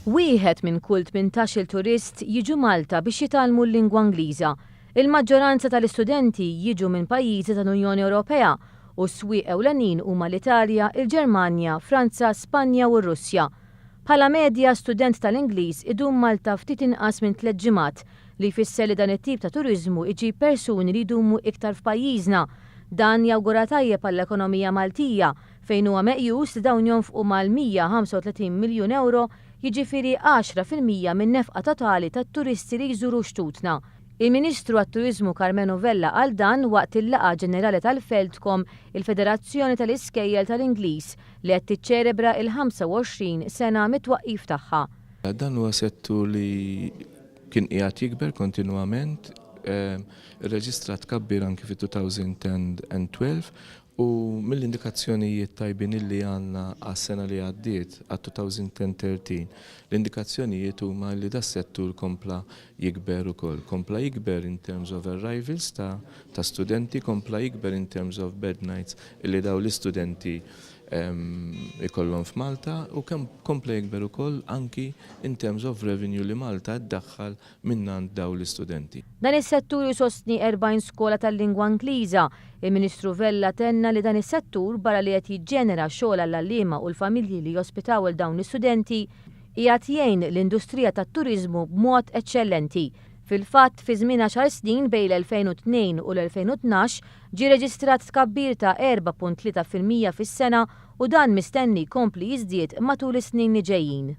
Wieħed minn kull 18-il turist jiġu Malta biex jitgħallmu l-lingwa Ingliża. Il-maġġoranza tal-istudenti jiġu minn pajjiżi tal-Unjoni Ewropea u s-swieq ewlenin huma l-Italja, il-Ġermanja, Franza, Spanja u r-Russja. Bħala medja, student tal-Ingliż idum Malta ftit inqas minn tliet ġimgħat, li jfisser li dan it-tip ta' turiżmu jġib persuni li jdumu iktar f'pajjiżna. Dan jawgura tajjeb għall-ekonomija Maltija, fejn huwa meqjus li dawn jonfqu mal-135 miljun ewro, jiġifieri 10% min-nefqa totali tat-turisti li jżuru xtutna. Il-Ministru għat-Turiżmu Karmenu Vella qal dan waqt il-laqgħa ġenerali tal-Feldcom, il-Federazzjoni tal-Iskejjel tal-Ingliż, li qed tiċċelebra il-25 sena mit-twaqqif tagħha. Dan huwa settur li kien qiegħed jikber kontinwament, irreġistra tkabbir anki fit-2012 u mill-indikazzjonijiet tajbin illi għandna għas-sena li għaddiet, għat-2013, l-indikazzjonijiet huma li das-settur kompla jikber ukoll. Kompla jikber in terms of arrivals ta' studenti, kompla jikber in terms of bed nights illi daw l-istudenti ikollhom f'Malta u kemm kompla jikber ukoll anki in terms of revenue li Malta ddaħħal mingħand daw l-istudenti. Dan is-settur jsostni 40 skola tal-lingwa Ingliża. Il-Ministru Vella tenna li dan is-settur, barra li qed jiġġenera xogħol għall-għalliema u l-familji li jospitaw il dawn l-istudenti, qiegħed jgħin l-industrija tat-turiżmu b'mod eċċellenti. Fil-fatt, fi żmien 10 snin, bejn l-2002 u l-2012, ġie reġistrat tkabbir ta' 4.3% fis-sena u dan mistenni jkompli jiżdied matul is-snin li ġejjin.